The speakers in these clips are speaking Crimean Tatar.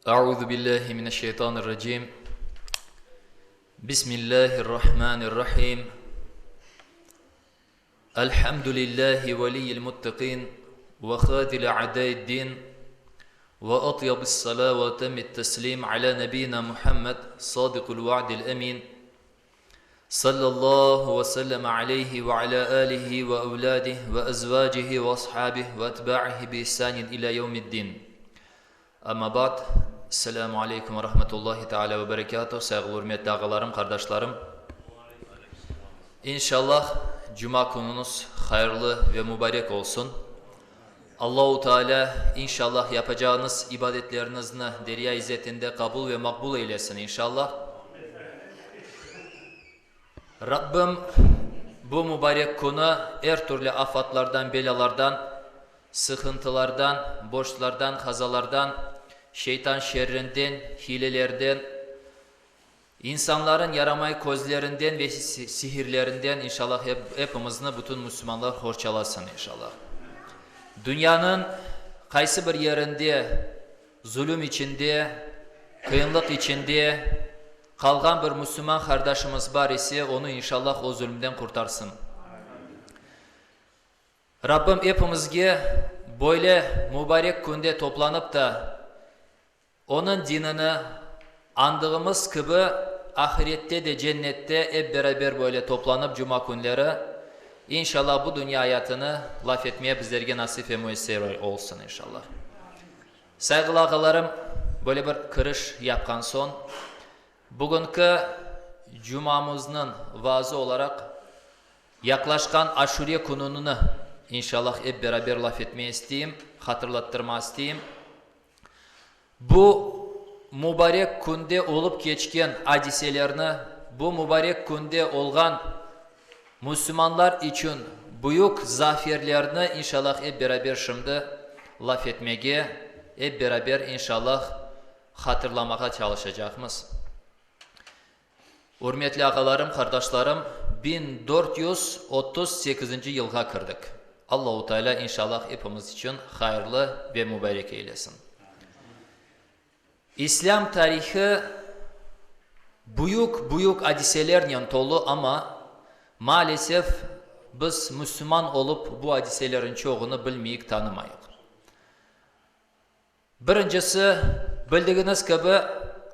Euzu billahi mineşşeytanirracim. Bismillahirrahmanirrahim. Elhamdülillahi veliyyil muttaqin ve khazil a'daiddin ve atyabis sala ve temmit teslim ala nebina Muhammed sadıkul va'dil emin. Sallallahu ve sellem aleyhi ve ala alihi ve evladihi ve ezvacihi ve ashabihi ve etba'ihi bi ihsanin ila yevmiddin. Amma ba'd, Selamu aleykum ve rahmetullahi teala ve berekatuh, sayğılı ürmetli ağalarım, qardaşlarım. İnşallah cuma künüñiz hayırlı ve mubarek olsun. Allahu Teala inşallah yapacağıñız ibadetleriñizni derya izzetinde qabul ve maqbul eylesin inşallah. Rabbim bu mubarek künü er türlü afatlardan, belâlardan, sıqıntılardan, borclardan, qazalardan, şeytan şerrinden, hilelerden, İnsanların yaramay közlerinden ve sihirlerinden inşallah epimizni, bütün müslümanlar qorçalasın inşallah. Dünyanıñ qaysı bir yerinde zulüm içinde, qıyınlıq içinde qalğan bir müslüman qardaşımız bar ise, onı inşallah o zulümden qurtarsın. Rabbim epimizge böyle mübarek künde toplanıp da, Onıñ dinini añdığımız kibi, ahirette de cennette ep beraber böyle toplanıp cuma künleri, inşallah, bu dünya ayatını laf etmeye bizlerge nasip ve müyesser olsun, inşallah. Sayğılı ağalarım, böyle bir kiriş yapqan soñ, bugünki cumamıznıñ vaazı olaraq yaqlaşqan Aşure kününini, inşallah, ep beraber laf etmeye isteyim, hatırlattırma isteyim. Bu mubarek künde olıp keçken adiselerni, bu mubarek künde olğan müslümanlar içün büyük zaferlerni inşallah ep beraber şimdi laf etmege, ep beraber inşallah hatırlamağa çalışacaqmız. Ürmetli ağalarım, qardaşlarım, 1438-nci yılğa kirdik. Allahu Teala inşallah epimiz içün hayırlı ve mübarek eylesin. İslâm tarihi büyük-büyük adiselernen tolu, amma maalesef biz müslüman olıp bu adiselerin çoğunı bilmeyik, tanımayıq. Birincisi, bildigiñiz kibi,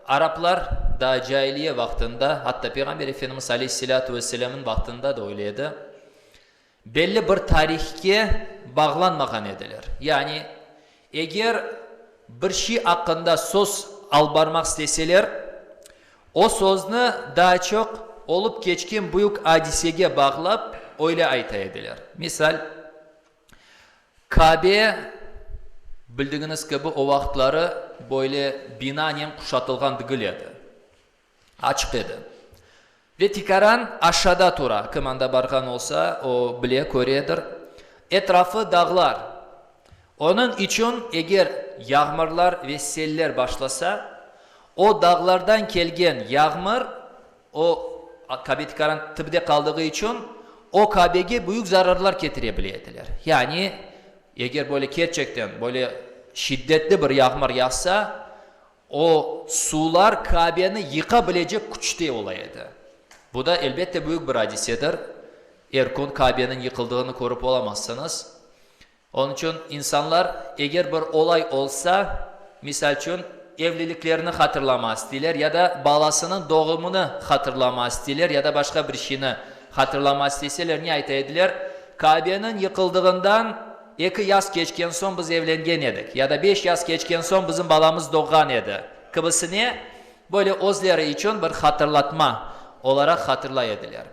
araplar daa cailiye vaqtında, hatta Peyğamber Efendimiz aleyhisselâtu vesselâmnıñ vaqtında da öyle edi, belli bir tarihke bağlanmağan ediler. Yani, eger bir şey aqqında söz alıp barmaq isteseler, o sözni daa çoq olıp keçken büyük adisege bağlap, öyle ayta ediler. Misal. Kabe, bildigiñiz kibi, o vaqıtları böyle binanen quşatılğan degil edi, açıq edi. Ve tikaran aşağıda tura, kim anda barğan olsa, o bile, köredir. Etrafı dağlar. Onıñ içün eger yağmurlar ve seller başlasa, o dağlardan kelgen yağmur, O, Kabe tikaran tibde qaldığı içün, o Kabege büyük zararlar ketire bile ediler. Yani, eger böyle kerçekten böyle şiddetli bir yağmur yağsa, o suvlar Kabeni yıqa bilecek küçte ola edi. Bu da, elbette, büyük bir adisedir. Er kün Kabeniñ yıqıldığını körip olamazsıñız. Onıñ içün insanlar, eger bir olay olsa, misal içün, evliliklerini hatırlama isteyler ya da balasınıñ doğumını hatırlama isteyler ya da başqa bir şeyni hatırlama isteseler, ne ayta ediler? Kabeniñ yıqıldığından eki yaz keçken soñ biz evlengen edik ya da beş yaz keçken soñ bizim balamız doğğan edi kibisine böyle özleri içün bir hatırlatma olaraq hatırlay ediler.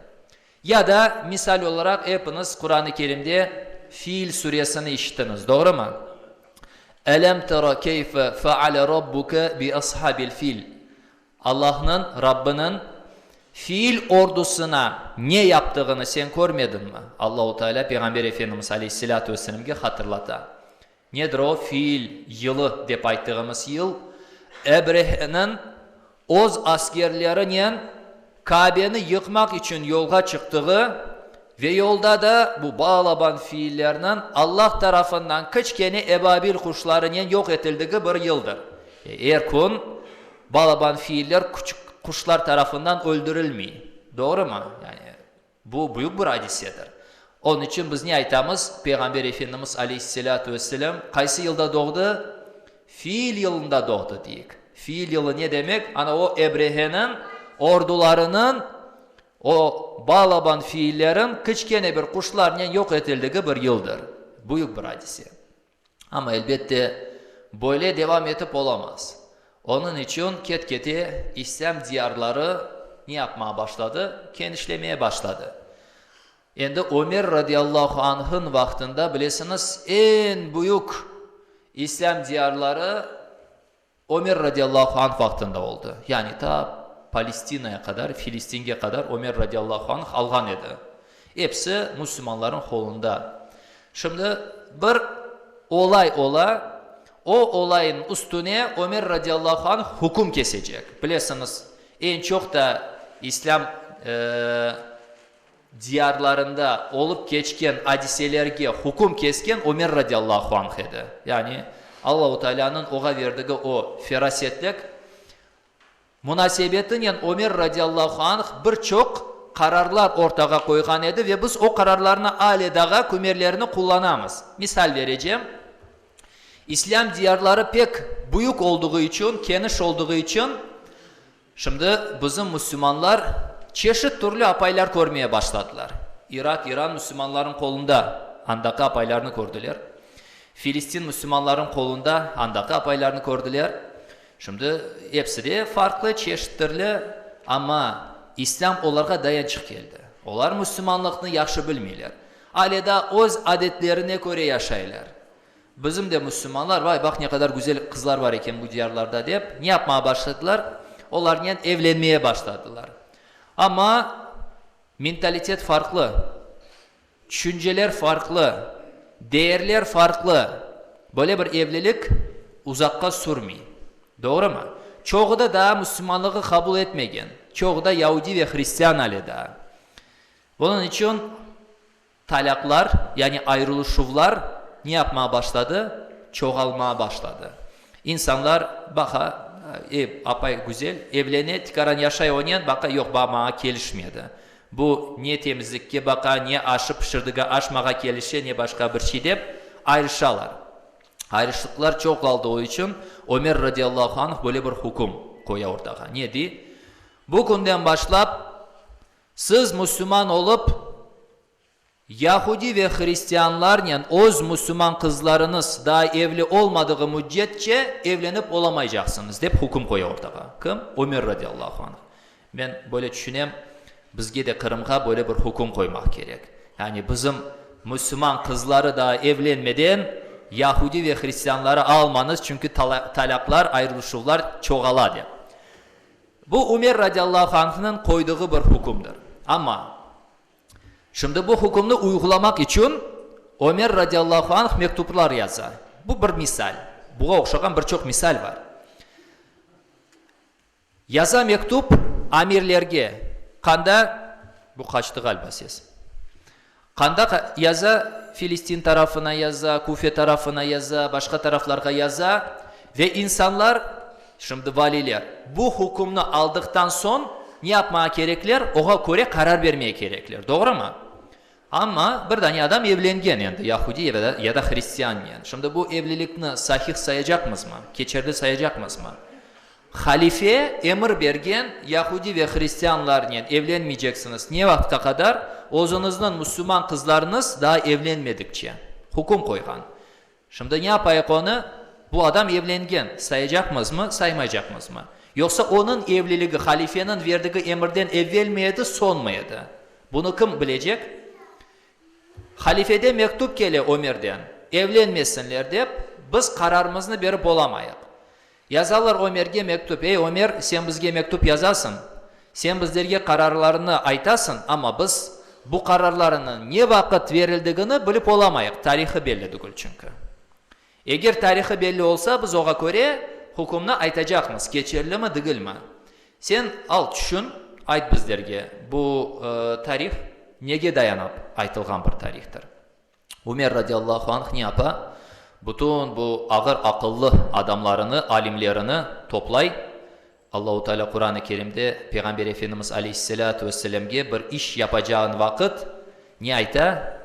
Ya da, misal olaraq, epiñiz Quran-ı Kerimde Fil suresini işittiñiz, doğrumı? Elem tera keyfe feale rabbuke bi ashabil fil. Allahnıñ, Rabbiniñ, fil ordusına ne yaptığını sen körmediñmi? Allahu Teala Peyğamber Efendimiz aleyhisselâtu vesselamge hatırlata. Nedir o Fil yılı dep ayttığımız yıl? Ebreheniñ öz askerlerinen Kabeni yıqmaq içün yolğa çıqtığı ve yolda da bu balaban fillerniñ Allah tarafından kiçkene ebabil quşlarınen yoq etildigi bir yıldır. Er kün balaban fiiller küçük quşlar tarafından öldürilmey. Doğrumı? Yani, bu büyük bir adisedir. Onıñ içün biz ne aytamız? Peyğamber Efendimiz aleyhisselâtu vesselâm qaysı yılda doğdı? Fiil yılında doğdı deyik. Fiil yılı ne demek? Ana o Ebreheniñ ordularınıñ o balaban fiillerin kiçkene bir quşlarnen yoq etildigi bir yıldır. Büyük bir adise. Amma, elbette, böyle devam etip olamaz. Onıñ içün ket-kete İslâm diyarları ne yapmağa başladı? Kenişlemeye başladı. Endi Ömer radıyallahu anh'ın vaqtında, bilesiñiz, eñ büyük İslâm diyarları Ömer radıyallahu anh vaqtında oldı. Yani ta Palestinaya qadar, Filistinge qadar Ömer radıyallahu anh alğan edi. Episi müslümanların qolunda. Şimdi bir olay ola, o olayın üstüne Ömer radıyallahu anh hüküm kesecek. Bilesiñiz, eñ çoq da İslâm diyarlarında olıp keçken adiselerge hüküm kesken Ömer radiyallahu anh edi. Yani Allahu Tealânıñ oğa verdigi o ferasetlik munasebetinen Ömer radiyallahu anh bir çoq qararlar ortağa qoyğan edi ve biz o qararlarnı ale daha kümerlerini qullanamız. Misal verecem, İslâm diyarları pek büyük olduğı içün, keniş olduğı içün, Şimdi bizim müslümanlar çeşit türlü apaylar körmeye başladılar. İraq, İran müslümanlarınıñ qolunda andaki apaylarnı kördiler. Filistin müslümanlarınıñ qolunda andaki apaylarnı kördiler. Şimdi episi de farqlı, çeşit türlü, amma İslâm olarğa dayançıq keldi. Olar müslümanlıqnı yahşı bilmeyler. Ale daa öz adetlerine köre yaşaylar. Bizim de müslümanlar, vay, baq ne qadar güzel qızlar bar eken bu diyarlarda dep, ne yapmağa başladılar? Olarnen evlenmeye başladılar. Amma mentalitet farqlı, tüşünceler farqlı, değerler farqlı. Böyle bir evlilik uzaqqa sürmey. Doğrumı? Çoğu da daa müslümanlığı qabul etmegen, çoğu da yaudiy ve hristian ale daa. Bunıñ içün Talâqlar, yani ayırılışuvlar ne yapmağa başladı? Çoğalmağa başladı. İnsanlar baqa, e, apay güzel, evlene, tikaran yaşay onen, baqa, yoq, ba, maña kelişmedi. Bu ne temizlikke baqa, ne aşı pişirdigi aş maña kelişe, ne başqa bir şey dep, ayırışalar. Ayırışlıqlar çoğaldığı içün Ömer radiyallahu anh böyle bir hüküm qoya ortağa. Ne dey? Bu künden başlap, Siz müslüman olıp, yahudi ve hristianlarnen öz müslüman qızlarıñız daa evli olmadığı müddetçe evlenip olamaycaqsıñız, dep hüküm qoya ortağa. Kim? Ömer radiyallahu anh. Men böyle tüşünem, bizge de Qırımğa böyle bir hüküm qoymaq kerek. Yani bizim müslüman qızları daa evlenmeden yahudi ve hristianları almañız, çünki talâqlar, ayırılışuvlar çoğala, dep. Bu Ümer radiyallahu anhnıñ qoydığı bir hükümdir. Amma, şimdi bu hükümni uyğulamaq içün Ömer radiyallahu anh mektuplar yaza. Bu bir misal. Buğa oqşağan bir çoq misal bar. Yaza mektup amirlerge. Qanda? Bu qaçtı ğaliba ses. Qanda yaza? Filistin tarafına yaza, Kufe tarafına yaza, başqa taraflarğa yaza ve insanlar, şimdi valiler, bu hükümni aldıqtan soñ ne yapmağa kerekler? Oğa köre qarar bermeye kerekler. Doğrumı? Amma bir dane adam evlengen endi yahudiy ya da hristiannen. Şimdi bu evlilikni sahih sayacaqmızmı? Keçerli sayacaqmızmı? Halife emir bergen, Yahudi ve hristianlarnen evlenmeyceksiñiz ne vaqıtqa qadar? Özüñizniñ müslüman qızlarıñız daa evlenmedikçe. Hüküm qoyğan. Şimdi ne yapayıq onı? Bu adam evlengen, sayacaqmızmı, saymaycaqmızmı? Yoqsa onıñ evliligi halifeniñ verdigi emirden evvelmi edi, soñmı edi? Bunı kim bilecek? Halifede mektup kele Ömerden, evlenmesinler dep, biz qararımıznı berip olamayıq. Yazalar Ömerge mektup, Ey, Ömer, sen bizge mektup yazasıñ, sen bizlerge qararlarını aytasıñ, amma biz bu qararlarınıñ ne vaqıt verildigini bilip olamayıq, tarihı belli tügül çünki. Eger tarihı belli olsa, biz oğa köre hükümni aytacaqmız, keçerlimi, digilmi. Sen al, tüşün, ayt bizlerge, bu tarih nege dayanıp aytılğan bir tarihtır? Ümer radiyallahu anh ne yapa? Bütün bu ağır aqıllı adamlarını, alimlerini toplay. Allahu Teala Quran-ı Kerimde Peyğamber Efendimiz aleyhisselâtu vesselâmge bir iş yapacağın vaqıt ne ayta?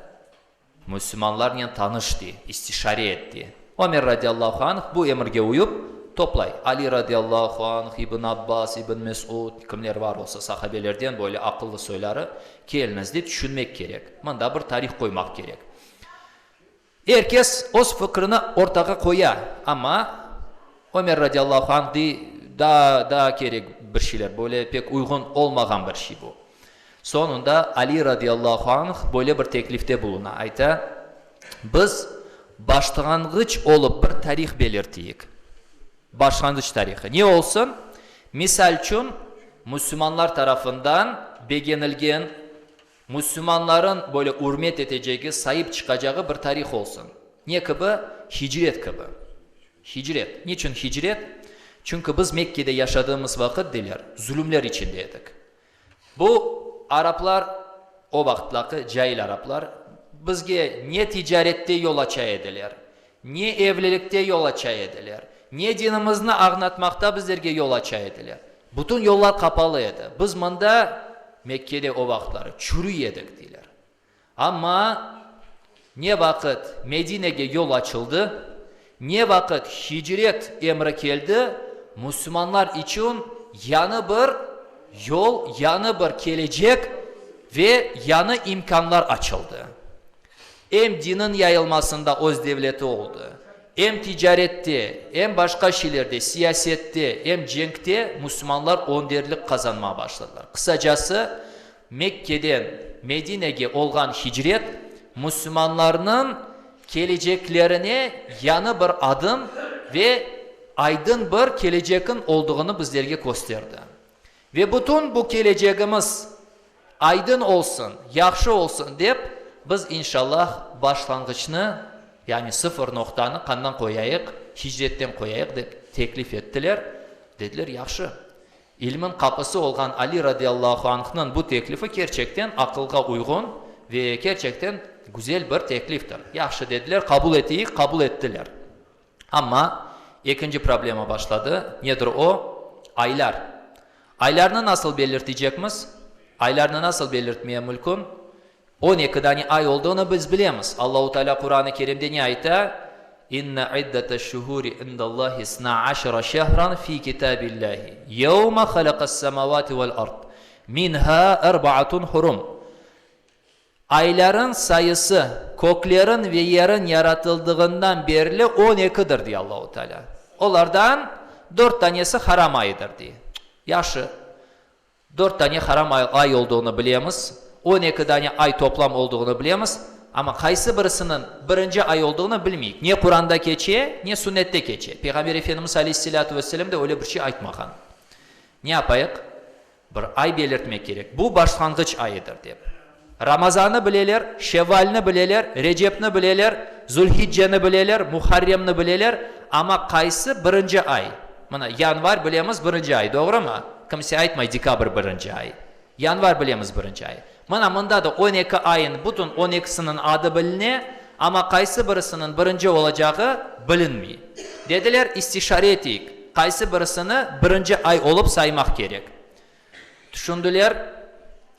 Müslümanlarnen tanış dey, istişare et dey. Ömer radiyallahu anh bu emirge uyıp, toplay. Ali radiyallahu anh, İbn Abbas, İbn Mesud, kimler var olsa sahabelerden böyle aqıllı soyları, keliñiz dey, tüşünmek kerek, mında bir tarih qoymaq kerek. Er kes öz fikrini ortağa qoya, amma Ömer radiyallahu anh dey, daa, daa kerek bir şeyler, böyle pek uyğun olmağan bir şey bu. Soñunda Ali radıyallahu anh böyle bir teklifte buluna, ayta, Biz başlanğıç olıp bir tarih belirteyik. Başlanğıç tarihı. Ne olsun? Misalçün, müslümanlar tarafından begenilgen, müslümanların böyle ürmet etecegi, saip çıqacağı bir tarih olsun. Ne kibi? Hicret kibi. Hicret. Niçün hicret? Çünki biz Mekkede yaşadığımız vaqıt, deyler, zulümler içinde edik. Bu araplar, o vaqıtlaqı cail araplar, bizge ne ticarette yol aça ediler, ne evlilikte yol aça ediler, ne dinimizni añlatmaqta bizlerge yol aça ediler. Bütün yollar qapalı edi. Biz mında, Mekkede o vaqıtları, çürüy edik, deyler. Amma ne vaqıt Medinege yol açıldı, ne vaqıt hicret emri keldi, müslümanlar içün yañı bir yol, yañı bir kelecek ve yañı imkânlar açıldı. Em diniñ yayılmasında öz devleti oldı, em ticarette, em başqa şeylerde, siyasette, em cenkte müslümanlar önderlik qazanmağa başladılar. Qısacası, Mekkeden Medinege olğan hicret, müslümanlarnıñ keleceklerine yañı bir adım ve aydın bir kelecekiñ olduğını bizlerge kösterdi. Ve bütün bu kelecegimiz aydın olsun, yahşı olsun dep, biz inşallah başlanğıçnı, yani sıfır noqtanı qandan qoyayıq, hicretten qoyayıq dep teklif ettiler. Dediler, yahşı. İlmiñ qapısı olğan Ali radıyallahu anhnıñ bu teklifi kerçekten aqılğa uyğun ve kerçekten güzel bir tekliftir. Yahşı, dediler, qabul eteyik, qabul ettiler. Amma ekinci problema başladı. Nedir o? Aylar. Aylarnı nasıl belirtecekmiz? Aylarnı nasıl belirtmeye mülkün? 12 dane ay olduğını biz bilemiz. Allahu Teala Quran-ı Kerimde ne ayta? İnne iddeteş-şuhuri indallahi isna aşara şehran fi kitabillahi yevme halaqas-semavati vel-ard minha erbaatun hurum. Ayların sayısı köklerin ve yerin yaratıldığından berli on ekidir, dey Allahu Teala. Olardan dört tanesi haram ayıdır, dey. Yahşı. Dört dane haram ay olduğını bilemiz, 12 dane ay toplam olduğını bilemiz, amma qaysı birisiniñ birinci ay olduğını bilmeyik. Ne Quranda keçe, ne Sünnette keçe. Peyğamber Efendimiz aleyhisselâtu vesselâm de öyle bir şey aytmağan. Ne yapayıq? Bir ay belirtmek kerek. Bu başlanğıç ayıdır, dep. Ramazannı bileler, Şevvalni bileler, Recepni bileler, Zülhicceni bileler, Muharremni bileler, amma qaysı birinci ay? Mına, yanvar bilemiz birinci ay, doğrumı? Kimse aytmay dekabr birinci ay. Yanvar bilemiz birinci ay. Mına, mında da 12 ayın bütün on ekisiniñ adı biline, amma qaysı birisiniñ birinci olacağı bilinmey. Dediler, istişare eteyik, qaysı birisini birinci ay olıp saymaq kerek. Tüşündiler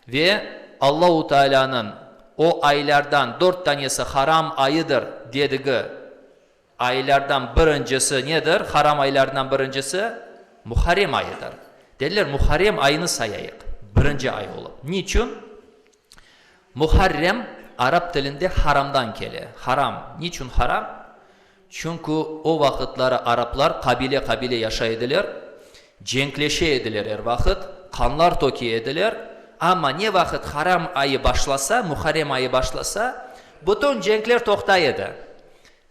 ve Allahu Tealânıñ o aylardan dört tanesi haram ayıdır dedigi aylardan birincisi nedir? Haram aylarından birincisi Muharrem ayıdır. Dediler, Muharrem ayını sayayıq, birinci ay olıp. Niçün? Muharrem arap tilinde haramdan kele. Haram. Niçün haram? Çünki o vaqıtları araplar qabile-qabile yaşay ediler, cenkleşe ediler er vaqıt, qanlar töke ediler, amma ne vaqıt haram ayı başlasa, Muharrem ayı başlasa, bütün cenkler toqtay edi.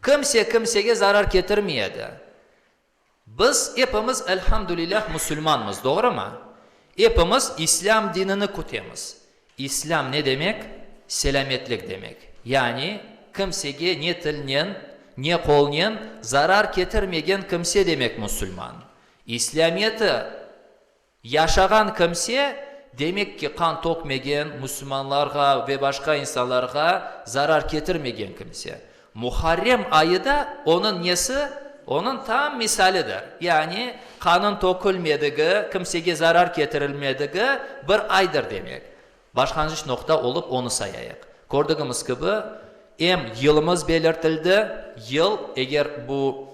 Kimse kimsege zarar ketirmey edi. Biz epimiz, elhamdülilâh, musulmanmız, doğrumı? Epimiz İslâm dinini kütemiz. İslâm ne demek? Selâmetlik demek. Yani, kimsege ne tilnen, ne qolnen zarar ketirmegen kimse demek musulman. İslâmiyeti Yaşağan kimse, demek ki, qan tökmegen, musulmanlarğa ve başqa insanlarğa zarar ketirmegen kimse. Muharrem ayı da onıñ nesi? Onıñ tam misalidir. Yani, qanın tökülmedigi, kimsege zarar ketirilmedigi bir aydır demek. Başlanğıç noqta olıp onı sayayıq. Kördigimiz kibi, em yılımız belirtildi, yıl, eger bu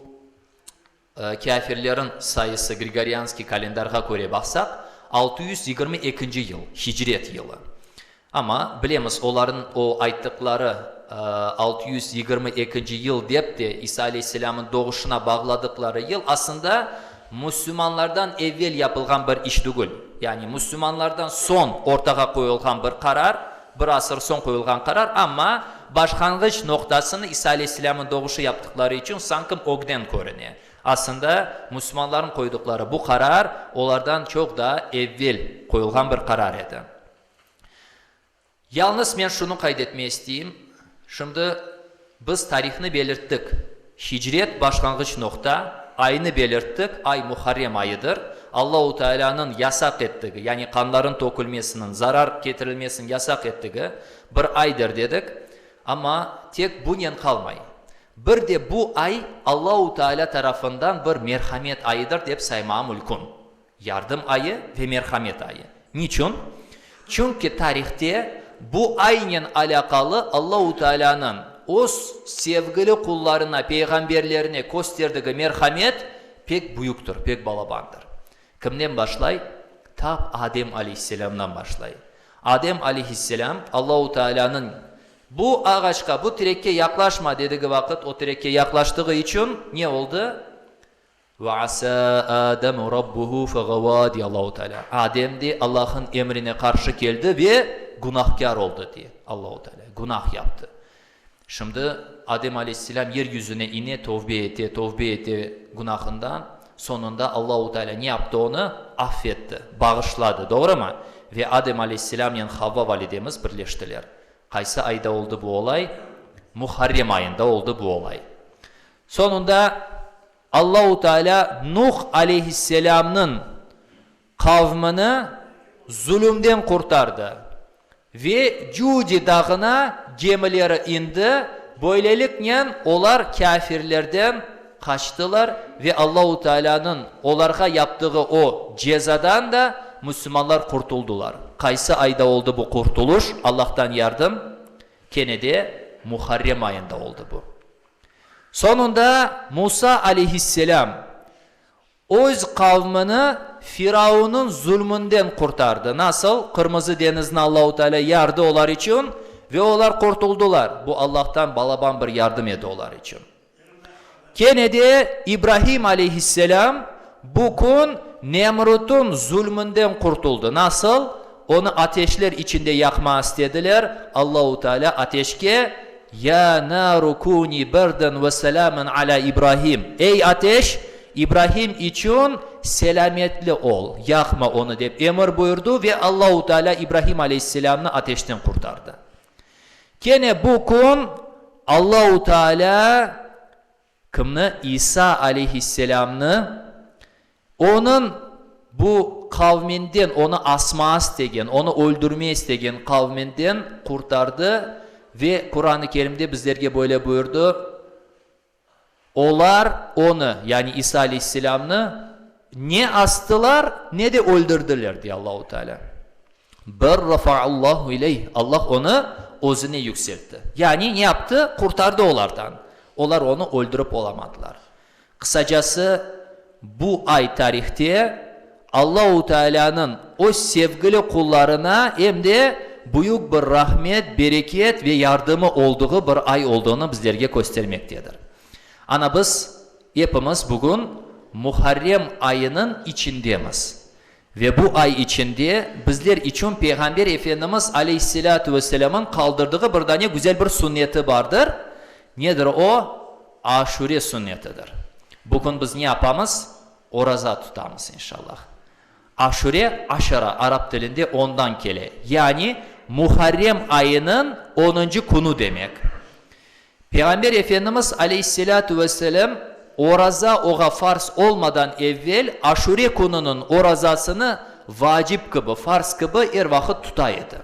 kâfirlerin sayısı Grigorianskiy kalendarğa köre baqsaq, 622 yıl, hicret yılı. Amma, bilemiz, olarnıñ o ayttıqları 622 yıl dep de İsa aleyhisselâmnıñ doğuşına bağladıqları yıl, aslında, müslümanlardan evvel yapılğan bir iş tügül. Yani, müslümanlardan soñ ortağa qoyulğan bir qarar, bir asır soñ qoyulğan qarar, amma başlanğıç noqtasını İsa aleyhisselâmnıñ doğuşı yaptıqları içün sankim ögden körüne. Aslında, müslümanlarnıñ qoyduqları bu qarar olardan çoq daa evvel qoyulğan bir qarar edi. Yalnız men şunı qayd etmeye isteyim, şimdi biz tarihnı belirttik, hicret başlanğıç noqta, aynı belirttik, ay Muharrem ayıdır, Allahu Tealânıñ yasaq ettigi, yani qanların tökülmesiniñ, zarar ketirilmesiniñ yasaq ettigi bir aydır dedik, amma tek bunen qalmay. Bir de bu ay Allahu Tealâ tarafından bir merhamet ayıdır dep saymağa mülkün. Yardım ayı ve merhamet ayı. Niçün? Çünki tarihte bu aynen alâqalı Allahu Tealânıñ Öz sevgili qullarına, peyğamberlerine kösterdigi merhamet pek büyüktir, pek balabandır. Kimden başlay? Tap Adem aleyhisselâmdan başlay. Adem aleyhisselâm Allahu Tealânıñ Bu ağaçqa, bu terekke yaqlaşma dedigi vaqıt o terekke yaqlaştığı içün ne oldı? Ve asa Ademu Rabbuhu feğeva, dey Allahu Teala. Adem, dey, Allah'ın emrine qarşı keldi ve günahkâr oldı, dey Allahu Teala, günah yaptı. Şimdi Adem aleyhisselâm yer yüzüne ine, tövbe ete, tövbe ete günahından, soñunda Allahu Teala ne yaptı onı? Affetti, bağışladı, doğrumı? Ve Adem aleyhisselâmnen Havva validemiz birleştiler. Qaysı ayda oldı bu olay? Muharrem ayında oldı bu olay. Soñunda Allahu Teala Nuh aleyhisselâmnıñ qavmini zulümden qurtardı ve Cudi dağına gemileri indi, böyleliknen olar kâfirlerden qaçtılar ve Allahu Tealânıñ olarğa yaptığı o cezadan da müslümanlar qurtuldılar. Qaysı ayda oldı bu qurtuluş, Allahtan yardım? Kene de Muharrem ayında oldı bu. Soñunda Musa aleyhisselâm öz qavmini Firaunıñ zulmünden qurtardı. Nasıl? Qırmızı deñizni Allahu Teala yardı olar içün ve olar qurtuldılar. Bu Allahtan balaban bir yardım edi olar içün. Kene de İbrahim aleyhisselâm bu kün Nemrut'un zulmünden qurtuldı. Nasıl? Onı ateşler içinde yaqmağa istediler, Allahu Teala ateşke, Ya naru kuni berden ve selamen ala İbrahim, Ey ateş, İbrahim içün selâmetli ol, yaqma onı dep emir buyurdı ve Allahu Teala İbrahim aleyhisselâmnı ateşten qurtardı. Kene bu kün Allahu Teala Kimni? İsa aleyhisselâmnı, onıñ bu qavminden, onı asmağa istegen, onı öldürmege istegen qavminden qurtardı ve Quran-ı Kerimde bizlerge böyle buyurdı, Olar onı, yani İsa aleyhisselâmnı, ne astılar, ne de öldürdiler, dey Allahu Teala. Bel rafa'allahu ileyh, Allah onı Özüne yükseltti. Yani ne yaptı? Qurtardı olardan. Olar onı öldürip olamadılar. Qısacası, bu ay tarihte Allahu Tealânıñ Öz sevgili qullarına em de büyük bir rahmet, bereket ve yardımı olduğı bir ay olduğını bizlerge köstermektedir. Ana biz epimiz bugün Muharrem ayınıñ içindemiz. Ve bu ay içinde bizler içün Peyğamber Efendimiz aleyhisselâtu vesselâmıñ qaldırdığı bir dane güzel bir sünneti bardır. Nedir o? Aşure sünnetidir. Bugün biz ne yapamız? Oraza tutamız, inşallah. Aşure, aşara arap tilinde ondan kele. Yani Muharrem ayınıñ onuncı künü demek. Peyğamber Efendimiz aleyhisselâtu vesselâm oraza oğa farz olmadan evvel Aşure kününiñ orazasını vacip kibi, farz kibi er vaqıt tuta edi.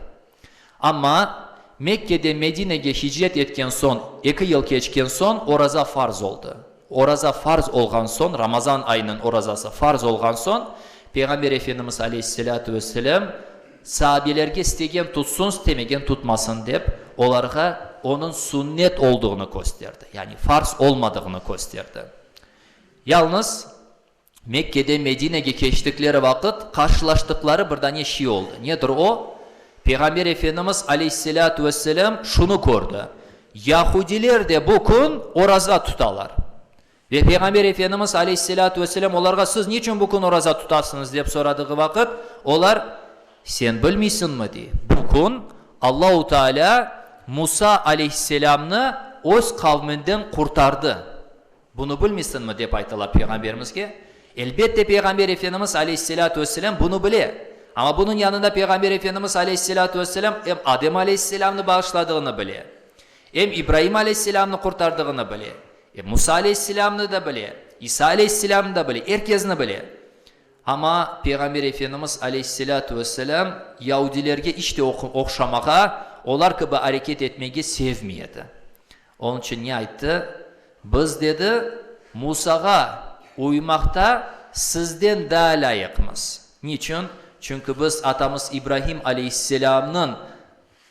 Amma. Mekkeden Medinege hicret etken soñ, eki yıl keçken soñ oraza farz oldı. Oraza farz olğan soñ, Ramazan ayınıñ orazası farz olğan soñ, Peyğamber Efendimiz aleyhisselâtu vesselâm saabelerge istegen tutsun, istemegen tutmasın dep, olarğa onıñ sünnet olduğını kösterdi, yani farz olmadığını kösterdi. Yalnız Mekkeden Medinege keçtikleri vaqıt qarşılaştıqları bir dane şey oldı. Nedir o? Peyğamber Efendimiz aleyhisselâtu vesselâm şunı kördi, yahudiler de bu kün oraza tutalar. Ve Peyğamber Efendimiz aleyhisselâtu vesselâm olarğa, Siz niçün bu kün oraza tutasıñız? dep soradığı vaqıt, olar, Sen bilmeysiñmi, dey, bu kün Allahu Tealâ Musa aleyhisselâmnı öz qavminden qurtardı. Bunı bilmeysiñmi? dep aytalar Peyğamberimizge. Elbette, Peyğamber Efendimiz aleyhisselâtu vesselâm bunı bile. Amma bunıñ yanında Peyğamber Efendimiz aleyhisselâtu vesselâm em Adem aleyhisselâmnı bağışladığını bile, em İbraim aleyhisselâmnı qurtardığını bile, em Musa aleyhisselâmnı da bile, İsa aleyhisselâmnı da bile, er kezni bile. Amma Peyğamber Efendimiz aleyhisselâtu vesselâm yaudilerge iç de oqşamağa, olar kibi areket etmege sevmey edi. Onıñ içün ne ayttı? Biz, dedi, Musağa uymaqta sizden daa lâyıqmız. Niçün? Çünki biz atamız İbrahim aleyhisselâmnıñ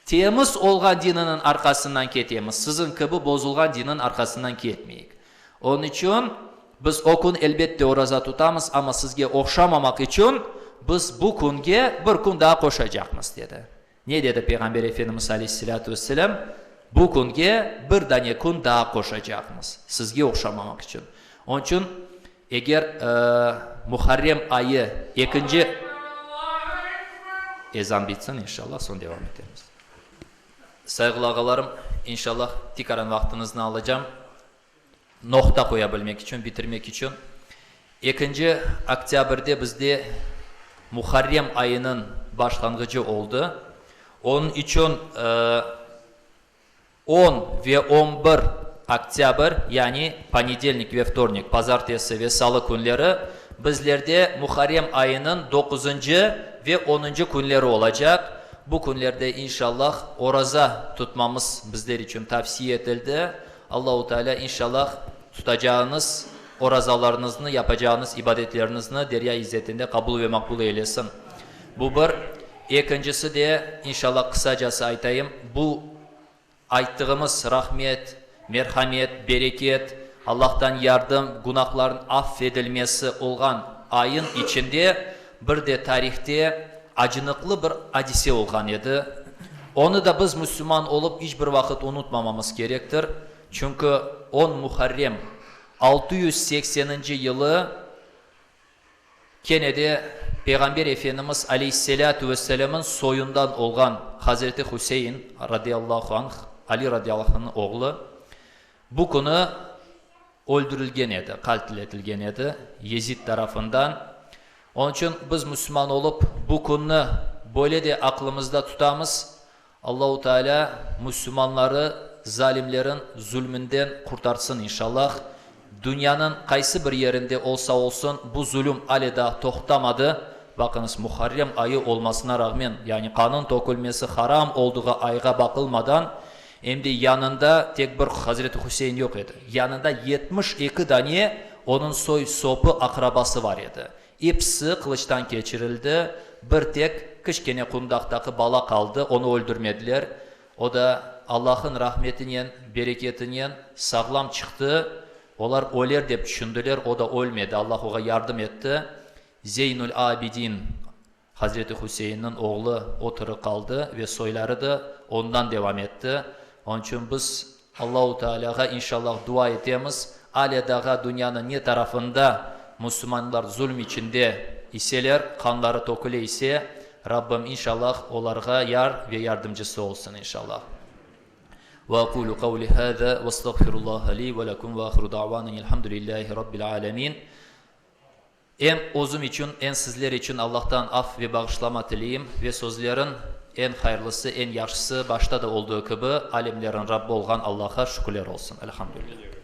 temiz olğan dininiñ arqasından ketemiz, siziñ kibi bozulğan dinniñ arqasından ketmeyik. Onıñ içün biz o kün elbette oraza tutamız, amma sizge oqşamamaq içün biz bu künge bir kün daa qoşacaqmız, dedi. Ne dedi Peyğamber Efendimiz aleyhisselâtu vesselâm? Bu künge bir dane kün daa qoşacaqmız, sizge oqşamamaq içün. Onıñ içün, eger Muharrem ayı ekinci. Ezan bitsin, inşallah, soñ devam etemiz. Sayğılı ağalarım, inşallah, tikaran vaqtıñıznı alacam. Noqta qoya bilmek içün, bitirmek içün. Ekinci oktâbrde bizde Muharrem ayınıñ başlanğıcı oldı. Onıñ içün on ve on bir oktâbr, yani ponedelnik ve vtornik, pazartesi ve salı künleri bizlerde Muharrem ayınıñ doquzıncı ve onuncı künleri olacaq. Bu künlerde, inşallah, oraza tutmamız bizler içün tavsiye etildi. Allahu Teala inşallah tutacağıñız orazalarıñıznı, yapacağıñız ibadetleriñizni derya izzetinde qabul ve maqbul eylesin. Bu bir. Ekincisi de, inşallah qısacası aytayım, bu ayttığımız rahmet, merhamet, bereket, Allahtan yardım, günahların affedilmesi olğan ayın içinde bir de tarihte acınıqlı bir adise olğan edi. Onı da biz müslüman olıp iç bir vaqıt unutmamamız kerektir. Çünki on Muharrem 680-nci yılı kene de Peyğamber Efendimiz aleyhisselâtu vesselâmın soyundan olğan Hazreti Hüseyin radıyallahu anh, Ali radıyallahu anhnıñ oğlu, bu künü öldürilgen edi, qatl etilgen edi Yezid tarafından. Onıñ içün biz müslüman olıp bu künni böyle de aqlımızda tutamız, Allahu Teala müslümanları zalimlerin zulmünden qurtarsın inşallah. Dünyanıñ qaysı bir yerinde olsa olsun bu zulüm ale daa toqtamadı. Baqıñız, Muharrem ayı olmasına rağmen, yani qanın tökülmesi haram olduğı ayğa baqılmadan, Em de yanında tek bir Hazreti Hüseyin yoq edi. Yanında 72 dane onıñ soy-sopı, aqrabası bar edi. Episi qılıçtan keçirildi, bir tek kiçkene qundaqtaki bala qaldı, onı öldürmediler. O da Allah'ın rahmetinen, bereketinen sağlam çıqtı. Olar öler dep tüşündiler, o da ölmedi, Allah oğa yardım etti. Zeynül-Abidin Hazreti Hüseyinniñ oğlu o tiri qaldı ve soyları da ondan devam etti. Onıñ içün biz Allahu Tealâğa inşallah dua etemiz, alâ daha dünyanıñ ne tarafında müslümanlar zulm içinde iseler, qanları töküle ise, Rabbim inşallah olarğa yar ve yardımcısı olsun inşallah. Ve aqulu qavli hâzâ ve estağfirullaha li ve lekum ve ahiru da'vana enelhamdülillahi rabbil âlemin. Em özüm içün, em sizler içün Allahtan af ve bağışlama tileyim ve sözlerin eñ hayırlısı, eñ yahşısı, başta da olduğı kibi, alemlerin Rabbi olğan Allah'a şükürler olsun. Elhamdülillah.